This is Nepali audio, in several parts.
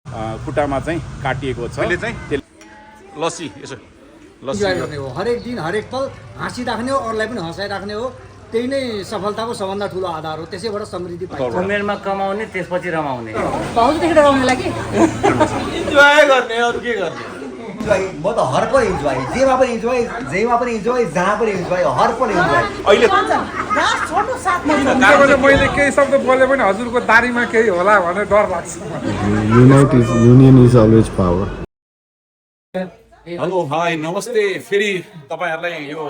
खुट्टामा चाहिँ काटिएको छ। अहिले चाहिँ लस्सी यसो लस्सी गर्ने हो, हरेक दिन हरेक पल हाँसिराख्ने हो, अरूलाई पनि हँसाइराख्ने हो। त्यही नै सफलताको सबभन्दा ठुलो आधार हो। त्यसैबाट समृद्धि पाइन्छ। उमेरमा कमाउने त्यसपछि रमाउने भाउजूदेखि रमाउनेलाई कि इन्जोय गर्ने, अरू के गर्ने। म त हर पल इन्जोय, जेमा पनि इन्जोय, जहाँ पनि इन्जोय, हर पल इन्जोय। अहिले मैले केही शब्द बोले पनि हजुरको दारीमा केही होला भनेर डर लाग्छ। Union is always power. Hello hi नमस्ते। फेरि तपाईँहरूलाई यो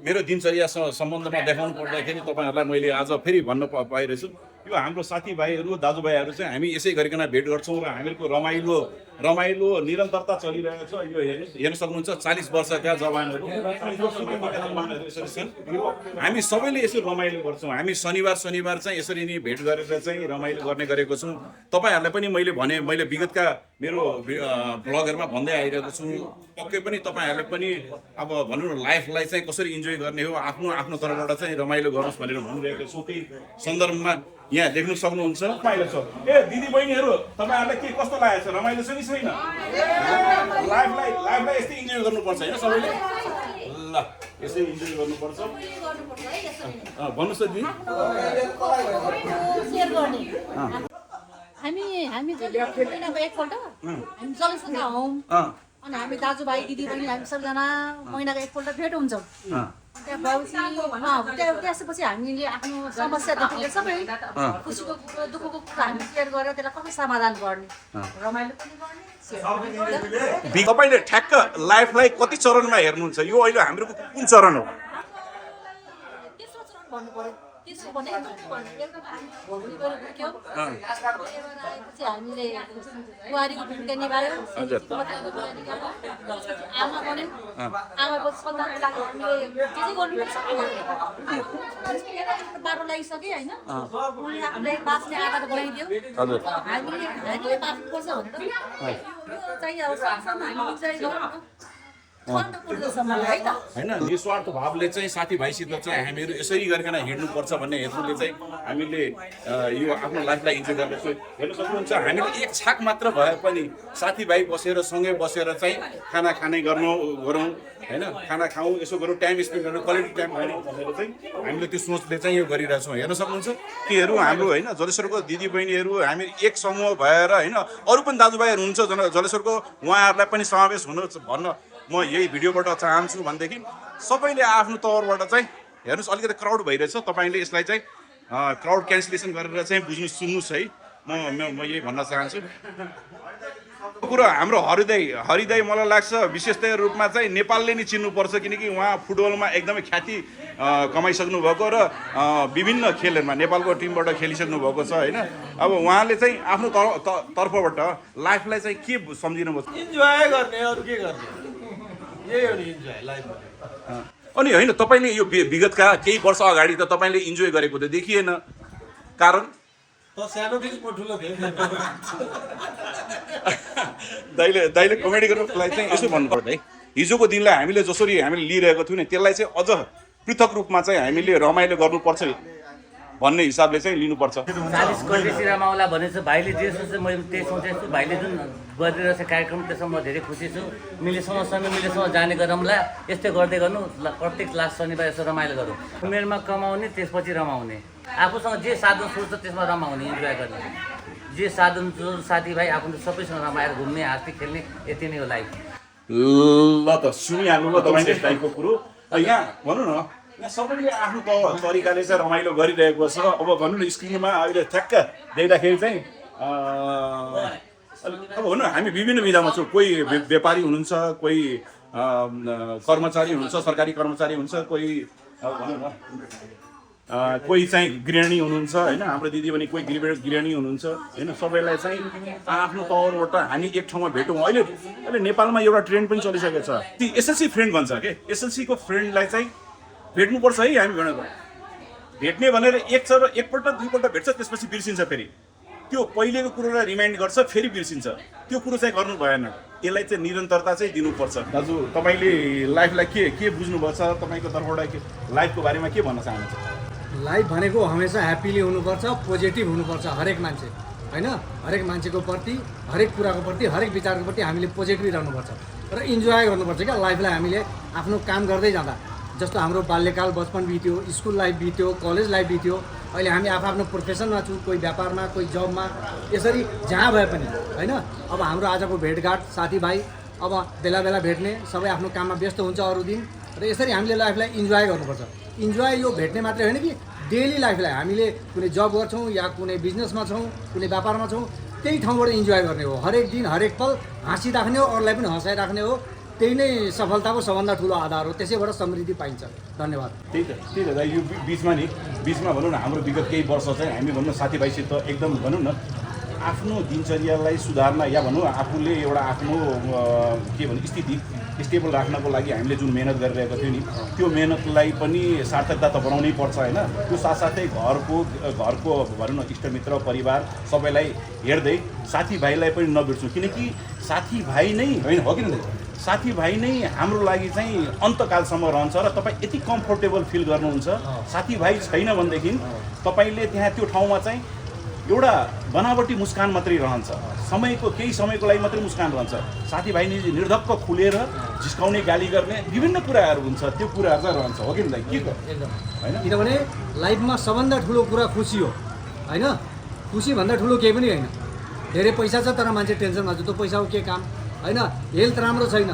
मेरो दिनचर्यासँग सम्बन्धमा देखाउनु पर्दाखेरि तपाईँहरूलाई मैले आज फेरि भन्न पाइरहेछु। यो हाम्रो साथीभाइहरू दाजुभाइहरू चाहिँ हामी यसै गरिकन भेट गर्छौँ र हामीहरूको रमाइलो निरन्तरता चलिरहेको छ। यो हेर्न सक्नुहुन्छ 40 वर्षका जवानहरू, हामी सबैले यसो रमाइलो गर्छौँ। हामी शनिबार चाहिँ यसरी नै भेट गरेर चाहिँ रमाइलो गर्ने गरेको छौँ। तपाईँहरूलाई पनि मैले विगतका मेरो ब्लगहरूमा भन्दै आइरहेको छु। पक्कै पनि तपाईँहरूले पनि अब भनौँ न लाइफलाई चाहिँ कसरी इन्जोय गर्ने हो, आफ्नो तर्फबाट चाहिँ रमाइलो गर्नुहोस् भनेर भनिरहेको छु। त्यही सन्दर्भमा यहाँ देख्न सक्नुहुन्छ रमाइलो छ। दिदी बहिनीहरू तपाईँहरूलाई के कस्तो लागेको छ, रमाइलो छ कि छैन? लाइफलाई यस्तै इन्जोय गर्नुपर्छ होइन सबैले। ल यसै इन्जोय गर्नुपर्छ। भन्नुहोस् त दिदी। हामी महिनाको एकपल्ट हामी जलेसुका हौँ अनि हामी दाजुभाइ दिदीबहिनी हामी सबजना महिनाको एकपल्ट भेट हुन्छौँ। त्यसपछि हामीले आफ्नो समस्यादेखि सबै खुसीको कुरो दुःखको कुरो हामी सेयर गरेर त्यसलाई कसरी समाधान गर्ने, रमाइलो पनि गर्ने। तपाईँले ठ्याक्क लाइफलाई कति चरणमा हेर्नुहुन्छ? यो अहिले हाम्रो कुन चरण हो? तेस्रो चरण भन्नु पर्यो। तेस्रो भने हामीले बुहारीको भूमिका निभायौँ, आमा बन्यौँ। आमापछि सन्तानको लागि हामीले के चाहिँ गर्नुपर्छ बाटो लागिसक्यो होइन। उनले आफूलाई बाँच्ने आधार बनाइदियो। हामीले बाँच्नुपर्छ भनेर यो चाहिँ अब सँगसँगै हामी चाहिँ गरौँ न। होइन निस्वार्थ भावले चाहिँ साथीभाइसित चाहिँ हामीहरू यसरी गरिकन हिँड्नुपर्छ भन्ने हेतुले चाहिँ हामीले यो आफ्नो लाइफलाई इन्जोय गर्दैछौँ। हेर्न सक्नुहुन्छ हामीले एक छाक मात्र भए पनि साथीभाइ बसेर सँगै बसेर चाहिँ खाना खाने गरौँ होइन, खाना खाउँ, यसो गरौँ, टाइम स्पेन्ड गरौँ, क्वालिटी टाइम गरौँ भनेर चाहिँ हामीले त्यो सोचले चाहिँ यो गरिरहेछौँ। हेर्न सक्नुहुन्छ तीहरू हाम्रो होइन जलेश्वरको दिदीबहिनीहरू हामी एक समूह भएर होइन, अरू पनि दाजुभाइहरू हुनुहुन्छ जलेश्वरको, उहाँहरूलाई पनि समावेश हुनु भन्न म यही भिडियोबाट चाहन्छु। भनेदेखि सबैले आफ्नो तौरबाट चाहिँ हेर्नुहोस् अलिकति क्राउड भइरहेछ। तपाईँले यसलाई चाहिँ क्राउड क्यान्सलेसन गरेर चाहिँ सुन्नुहोस् है। म यही भन्न चाहन्छु। कुरो हाम्रो हरिदय मलाई लाग्छ विशेषतया रूपमा चाहिँ नेपालले नै चिन्नुपर्छ, किनकि उहाँ फुटबलमा एकदमै ख्याति कमाइसक्नु भएको र विभिन्न खेलहरूमा नेपालको टिमबाट खेलिसक्नु भएको छ होइन। अब उहाँले चाहिँ आफ्नो तर्फबाट लाइफलाई चाहिँ के सम्झिनुभयो? इन्जोय गर्ने, अरू के गर्ने। यही हो नि इन्जोय लाइफमा। अनि होइन तपाईँले यो विगतका केही वर्ष अगाडि त तपाईँले इन्जोय गरेको त देखिएन, कारण सानोदेखि म ठुलो थिएँ। दाइले कमेडी गर्नुलाई चाहिँ यसो भन्नुपर्छ है। हिजोको दिनलाई हामीले जसरी हामीले लिइरहेको थियौँ नि त्यसलाई चाहिँ अझ पृथक रूपमा चाहिँ हामीले रमाइलो गर्नुपर्छ भन्ने हिसाबले चाहिँ लिनुपर्छ। 40 कलेसी रमाउला भनेको भाइले जे सोच्छ मैले त्यही सोचेको छु। भाइले जुन गरिरहेछ कार्यक्रम त्यसमा म धेरै खुसी छु। मिलेसँग जाने गरौँला, यस्तै गर्दै गर्नु। प्रत्येक लास्ट शनिबार यसो रमाइलो गरौँ। उमेरमा कमाउने त्यसपछि रमाउने, आफूसँग जे साधन सोच्छ त्यसमा रमाउने, इन्जोय गर्ने। जे साधन जो साथीभाइ आफूले सबैसँग रमाएर घुम्ने हाँस्ने खेल्ने, यति नै हो लाइफ। ल त सुनिहाल्नु तपाईँले टाइपको कुरो। यहाँ भनौँ न यहाँ सबैले आफ्नो तरिकाले चाहिँ रमाइलो गरिरहेको छ। अब भनौँ न स्क्रिनमा अहिले ठ्याक्क देख्दाखेरि चाहिँ अब भनौँ हामी विभिन्न विधामा छौँ। कोही व्यापारी हुनुहुन्छ, कोही कर्मचारी हुनुहुन्छ, सरकारी कर्मचारी हुन्छ, कोही भनौँ न कोही चाहिँ गृहिणी हुनुहुन्छ होइन, हाम्रो दिदीबहिनी कोही गृहिणी हुनुहुन्छ होइन। सबैलाई चाहिँ आफ्नो तौरबाट हामी एक ठाउँमा भेटौँ। अहिले नेपालमा एउटा ट्रेन्ड पनि चलिसकेको छ, ती एसएलसी फ्रेन्ड भन्छ के। एसएलसीको फ्रेन्डलाई चाहिँ भेट्नुपर्छ है। हामी भेट्ने भनेर एकपल्ट दुईपल्ट भेट्छ, त्यसपछि बिर्सिन्छ। फेरि त्यो पहिलेको कुरोलाई रिमाइन्ड गर्छ, फेरि बिर्सिन्छ। त्यो कुरो चाहिँ गर्नु भएन। यसलाई चाहिँ निरन्तरता चाहिँ दिनुपर्छ। दाजु तपाईँले लाइफलाई के बुझ्नुभएको छ? तपाईँको तर्फबाट लाइफको बारेमा के भन्न चाहनुहुन्छ? लाइफ भनेको हमेसा ह्याप्पिली हुनुपर्छ, पोजिटिभ हुनुपर्छ हरेक मान्छे। होइन हरेक मान्छेको प्रति हरेक कुराको प्रति हरेक विचारको प्रति हामीले पोजिटिभ रहनुपर्छ र इन्जोय गर्नुपर्छ क्या लाइफलाई। हामीले आफ्नो काम गर्दै जाँदा जस्तो हाम्रो बाल्यकाल बचपन बित्यो, स्कुल लाइफ बित्यो, कलेज लाइफ बित्यो, अहिले हामी आफ्नो प्रोफेसनमा छौँ, कोही व्यापारमा कोही जबमा, यसरी जहाँ भए पनि होइन। अब हाम्रो आजको भेटघाट साथीभाइ अब बेला बेला भेट्ने, सबै आफ्नो काममा व्यस्त हुन्छ अरू दिन, र यसरी हामीले लाइफलाई इन्जोय गर्नुपर्छ। इन्जोय यो भेट्ने मात्रै होइन कि डेली लाइफलाई हामीले कुनै जब गर्छौँ या कुनै बिजनेसमा छौँ, कुनै व्यापारमा छौँ, त्यही ठाउँबाट इन्जोय गर्ने हो। हरेक दिन हरेक पल हाँसिराख्ने हो, अरूलाई पनि हँसाइराख्ने हो, त्यही नै सफलताको सबभन्दा ठुलो आधार हो। त्यसैबाट समृद्धि पाइन्छ। धन्यवाद। त्यही त दाइ, यो बिचमा भनौँ न हाम्रो विगत केही वर्ष चाहिँ हामी भनौँ न साथीभाइसित एकदम भनौँ न आफ्नो दिनचर्यालाई सुधार्न या भनौँ आफूले एउटा आफ्नो के भनौँ स्थिति स्टेबल राख्नको लागि हामीले जुन मेहनत गरिरहेको थियौँ नि, त्यो मेहनतलाई पनि सार्थकता त बनाउनै पर्छ होइन। त्यो साथसाथै घरको भनौँ न इष्टमित्र परिवार सबैलाई हेर्दै साथीभाइलाई पनि नबिर्सौँ, किनकि साथीभाइ नै होइन हो कि न, साथीभाइ नै हाम्रो लागि चाहिँ अन्तकालसम्म रहन्छ। र तपाईँ यति कम्फोर्टेबल फिल गर्नुहुन्छ, साथीभाइ छैन भनेदेखि तपाईँले त्यहाँ त्यो ठाउँमा चाहिँ एउटा बनावटी मुस्कान मात्रै रहन्छ, केही समयको लागि मात्रै मुस्कान रहन्छ। साथीभाइ निर्धक्क खुलेर झिस्काउने, गाली गर्ने विभिन्न कुराहरू हुन्छ, त्यो कुराहरू चाहिँ रहन्छ हो कि न के होइन। किनभने लाइफमा सबभन्दा ठुलो कुरा खुसी हो होइन। खुसीभन्दा ठुलो केही पनि होइन। धेरै पैसा छ तर मान्छे टेन्सनमा छ, त्यो पैसाको के काम होइन। हेल्थ राम्रो छैन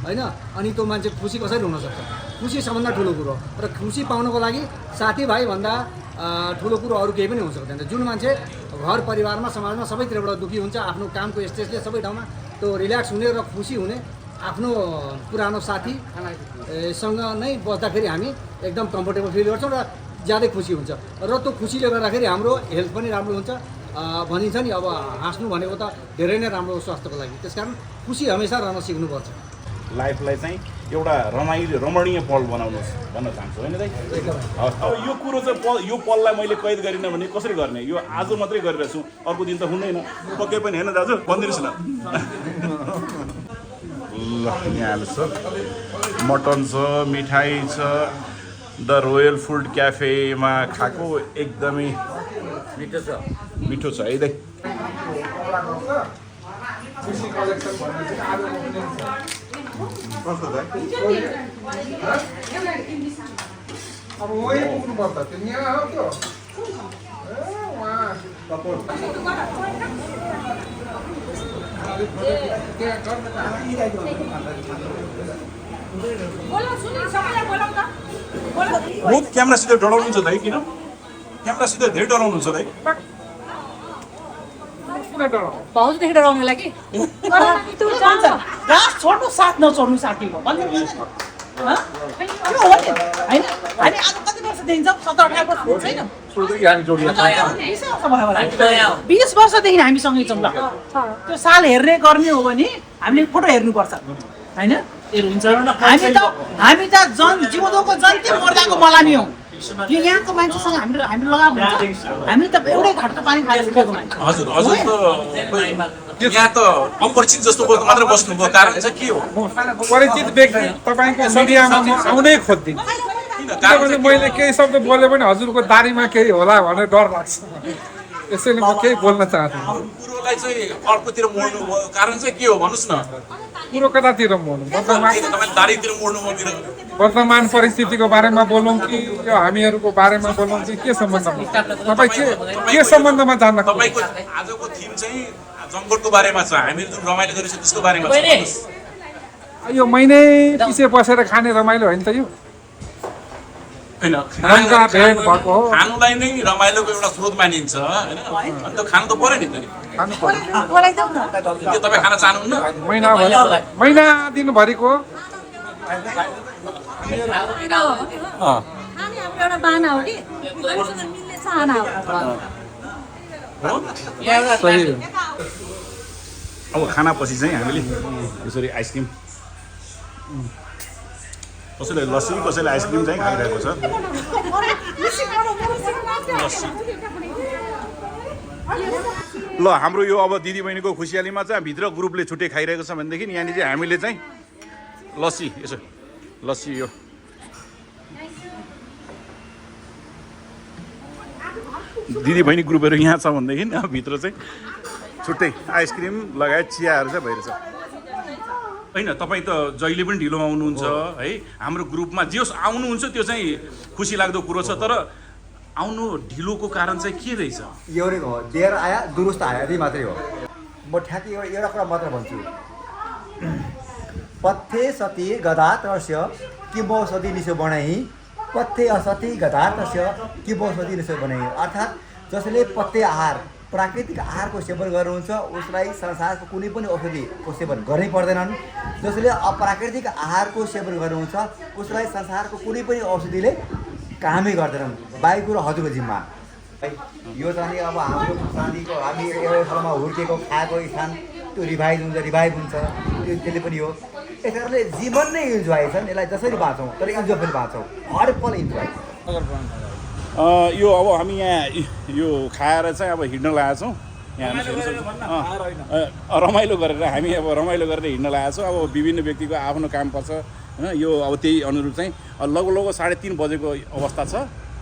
होइन, अनि त्यो मान्छे खुसी कसरी हुनसक्छ? खुसी सबभन्दा ठुलो कुरो। र खुसी पाउनको लागि साथीभाइभन्दा ठुलो कुरो अरू केही पनि हुन सक्दैन। जुन मान्छे घर परिवारमा समाजमा सबैतिरबाट दुःखी हुन्छ, आफ्नो कामको स्ट्रेसले सबै ठाउँमा त्यो रिल्याक्स हुने र खुसी हुने, आफ्नो पुरानो साथीसँग नै बस्दाखेरि हामी एकदम कम्फोर्टेबल फिल गर्छौँ र ज्यादै खुसी हुन्छ। र त्यो खुसीले गर्दाखेरि हाम्रो हेल्थ पनि राम्रो हुन्छ। भनिन्छ नि अब हाँस्नु भनेको त धेरै नै राम्रो हो स्वास्थ्यको लागि। त्यसकारण खुसी हमेसा रहन सिक्नुपर्छ। लाइफलाई चाहिँ एउटा रमणीय पल बनाउनुहोस् भन्न चाहन्छु होइन दाइ। अब यो कुरो चाहिँ यो पललाई मैले कैद गरिनँ भने कसरी गर्ने? यो आज मात्रै गरिरहेको छु, अर्को दिन त हुँदैन पक्कै पनि होइन दाजु, भनिदिनुहोस् न। ल यहाँ छ मटन छ, मिठाई छ, द रोयल फुड क्याफेमा खाएको एकदमै मिठो छ है दाइ। अब वहीँ पुग्नुपर्छ त्यो यहाँ हो त्यो बहुत क्यामेरासित डराउनुहुन्छ दाइ, किन क्यामेरासित धेरै डराउनुहुन्छ दाइ? भाउजूदेखि डराउनु लागि छोड्नु साथ नछोड्नु साथीको होइन हामी आज कति वर्षदेखि 17-18 वर्ष छैन 20 वर्षदेखि हामीसँगै छौँ। त्यो साल हेर्ने गर्ने हो भने हामीले फोटो हेर्नुपर्छ होइन। हामी त जिउँदोको जन्ती मर्दाको मलामी हौ। यो यहाँको मान्छेसँग हामी लगाव हुन्छ। हामी त एउटै घाटको पानी खाएर उठेको मान्छे। हजुर हजुर यहाँ त अपरिचित जस्तो मात्र बस्नुको कारण चाहिँ के हो? परिचित व्यक्ति तपाईँको मिडियामा म आउनै खोज्दिनँ, किनभने मैले केही शब्द बोले पनि हजुरको दारीमा केही होला भनेर डर लाग्छ। यसैले म केही बोल्न चाहन्छु। कुरोलाई चाहिँ अर्कोतिर मोड्नु कारण चाहिँ के हो भन्नुहोस् न? कुरो कतातिर मोड्नु? दारीतिर मोड्नु मेरो वर्तमान परिस्थितिको बारेमा बोलौँ कि यो हामीहरूको बारेमा बोलौँ कि के सम्बन्धमा? तपाईँ के सम्बन्धमा जान्न? तपाईँको आजको थिम चाहिँ जङ्गलको बारेमा छ, हामीले जुन रमाइलो गरेको छ त्यसको बारेमा छ। यो महिनै पछि बसेर खाने रमाइलो होइन त यो? होइन, खानुलाई नै रमाइलोको एउटा स्रोत मानिन्छ होइन, अनि त खानु त पर्यो नि त। के तपाईँ खान चाहनुहुन्न? महिना दिनभरिको एउटा बाना हो कि मिल्ने चाहना हो। अब खानापछि चाहिँ हामीले यसरी आइसक्रिम, कसैले लस्सी कसैले आइसक्रिम चाहिँ खाइरहेको छ। ल हाम्रो यो अब दिदीबहिनीको खुसियालीमा चाहिँ भित्र ग्रुपले छुट्टै खाइरहेको छ भनेदेखि यहाँनिर चाहिँ हामीले चाहिँ लस्सी यसो लस्सी यो दिदीबहिनी ग्रुपहरू यहाँ छ भनेदेखि भित्र चाहिँ छुट्टै आइसक्रिम लगायत चियाहरू चाहिँ भइरहेछ होइन तपाईँ त जहिले पनि ढिलो आउनुहुन्छ है हाम्रो ग्रुपमा जे होस् आउनुहुन्छ त्यो चाहिँ खुसी लाग्दो कुरो छ तर आउनु ढिलोको कारण चाहिँ के रहेछ एउटै हो देर आया दुरुस्त आयो यति मात्रै हो म ठ्याक्कै एउटा कुरा मात्र भन्छु पथ्य सती गदात्रस्य किमौषधि निसो बनाई पथ्य असती गदात्रस्य किमौषधि निसो बनाई अर्थात् जसले पथ्य आहार प्राकृतिक आहारको सेवन गर्नुहुन्छ उसलाई संसारको कुनै पनि औषधिको सेवन गर्नै पर्दैनन् जसले अप्राकृतिक आहारको सेवन गर्नुहुन्छ उसलाई संसारको कुनै पनि औषधिले कामै गर्दैनन् बाइक र हजुरको जिम्मा यो चाहिँ अब हाम्रो शान्तिको हामी एउटा ठाउँमा हुर्केको खाएको स्थान त्यो रिभाइभ हुन्छ त्यो त्यसले पनि हो यस कारणले जीवन नै इन्जोय छन् यसलाई जसरी बाँचौँ तर इन्जोय पनि बाँचौँ हर पल इन्जोय यो अब हामी यहाँ यो खाएर चाहिँ अब हिँड्न लागेको छौँ यहाँ रमाइलो गरेर हामी अब रमाइलो गरेर हिँड्न लागेको छौँ अब विभिन्न व्यक्तिको आफ्नो काम पर्छ होइन यो अब त्यही अनुरूप चाहिँ लगभग 3:30 बजेको अवस्था छ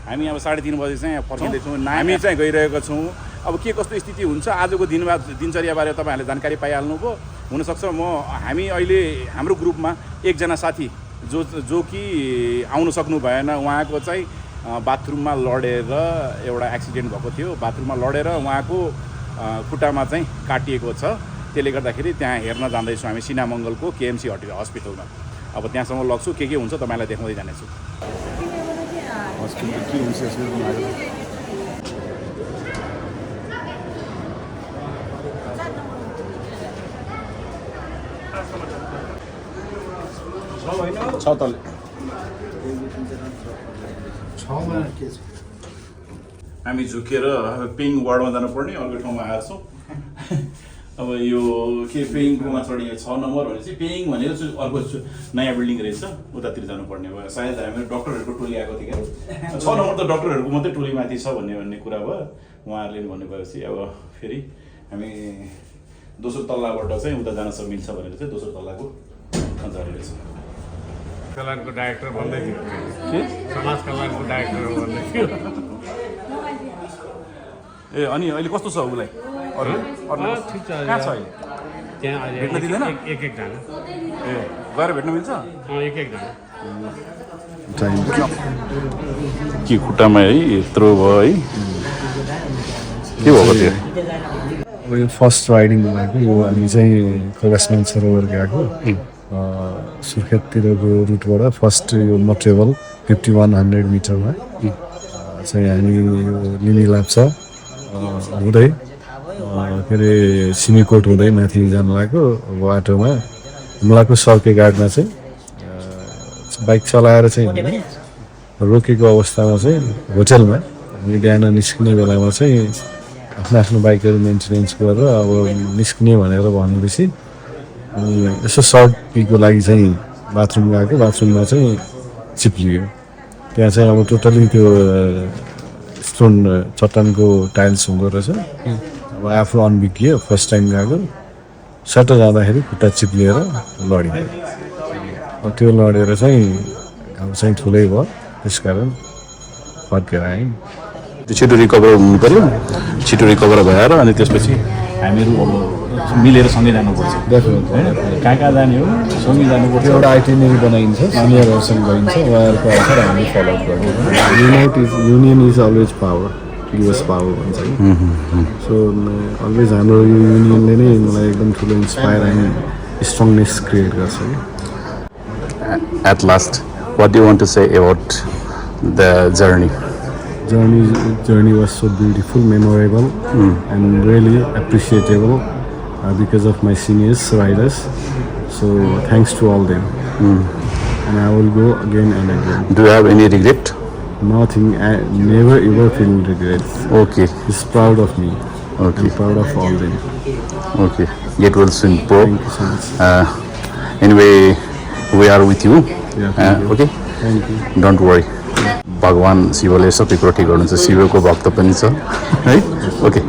हामी अब 3:30 बजे चाहिँ यहाँ फर्किँदैछौँ हामी चाहिँ गइरहेको छौँ अब के कस्तो स्थिति हुन्छ आजको दिनचर्याबारे तपाईँहरूले जानकारी पाइहाल्नुभयो हुनसक्छ हामी अहिले हाम्रो ग्रुपमा एकजना साथी जो कि आउन सक्नु भएन उहाँको चाहिँ बाथरुममा लडेर एउटा एक्सिडेन्ट भएको थियो बाथरुममा लडेर उहाँको खुट्टामा चाहिँ काटिएको छ त्यसले गर्दाखेरि त्यहाँ हेर्न जाँदैछौँ हामी सिनामङ्गलको केएमसी हस्पिटलमा अब त्यहाँसम्म लग्छु के हुन्छ तपाईँलाई देखाउँदै जानेछु छ तले हामी झुकेर पेइङ वार्डमा जानुपर्ने अर्को ठाउँमा आएको छौँ अब यो के पेइङकोमा चढियो 6 नम्बर भनेपछि पेइङ भनेर चाहिँ अर्को नयाँ बिल्डिङ रहेछ उतातिर जानुपर्ने भयो सायद हामी डक्टरहरूको टोली आएको थियो क्या 6 नम्बर त डक्टरहरूको मात्रै टोली माथि छ भन्ने कुरा भयो उहाँहरूले भन्नुभएपछि अब फेरि हामी दोस्रो तल्लाबाट चाहिँ उता जान मिल्छ भनेर चाहिँ दोस्रो तल्लाको झरेको छ कल्याणको डाइरेक्टर भन्दै थियो के समाज कल्याणको डाइरेक्टर भन्दै थियो ए अनि अहिले कस्तो छ उसलाई ठिक छ कहाँ छ अहिले त्यहाँ भेट्न दिँदैन एकजना ए गएर भेट्न मिल्छ एकजना के खुट्टामा है यत्रो भयो है के भएको थियो अब यो फर्स्ट राइडिङमा गएको यो हामी चाहिँ खगसमान सरोवर गएको सुर्खेततिरको रुटबाट फर्स्ट यो मट्रेबल 5100 मिटरमा चाहिँ हामी यो लिनी लाप्चा हुँदै के अरे सिमीकोट हुँदै माथि जानु लागेको बाटोमा हमलाको सर्के गाडमा चाहिँ बाइक चलाएर चाहिँ रोकेको अवस्थामा चाहिँ होटेलमा हामी बिहान निस्किने बेलामा चाहिँ आफ्नो बाइकहरू मेन्टेनेन्स गरेर अब निस्किने भनेर भनेपछि अनि यसो सर्ट पिकको लागि चाहिँ बाथरुम गएको बाथरुममा चाहिँ चिप्लियो त्यहाँ चाहिँ अब टोटली त्यो स्टोन चट्टानको टाइल्स हुँदो रहेछ अब आफू अनभिज्ञ फर्स्ट टाइम गएको सट्ट जाँदाखेरि खुट्टा चिप्लिएर लडियो अब त्यो लडेर चाहिँ घाउ चाहिँ ठुलै भयो त्यसकारण फर्केर आयौँ छिटो रिकभर हुनु पऱ्यो छिटो रिकभर भएर अनि त्यसपछि हामीहरू अब मिलेर सँगै जानुपर्छ डेफिनेटली कहाँ कहाँ जाने हो सँगै जानुपर्छ एउटा आइटिनरी बनाइन्छ सिनियरहरूसँग गरिन्छ उहाँहरूको अनुसार हामी फलो अप गर्छौँ union is always power US power भन्छ सो अलवेज हाम्रो यो युनियनले नै मलाई एकदम ठुलो इन्सपायर एन्ड स्ट्रङनेस क्रिएट गर्छ At last, what do you want to say about the journey? Journey was so beautiful, memorable, and really appreciable because of my seniors riders. So thanks to all them. And I will go again and again. Do you have any regret? Nothing. I never ever feel regret. Okay. He's proud of me. Okay. I'm proud of all them. Okay. Get well soon, Pope. Thank you so much. Anyway, we are with you. Yeah, thank you. Okay. Thank you. Don't worry. भगवान शिवले सबै कुरा ठिक गर्नुहुन्छ शिवको भक्त पनि छ है ओके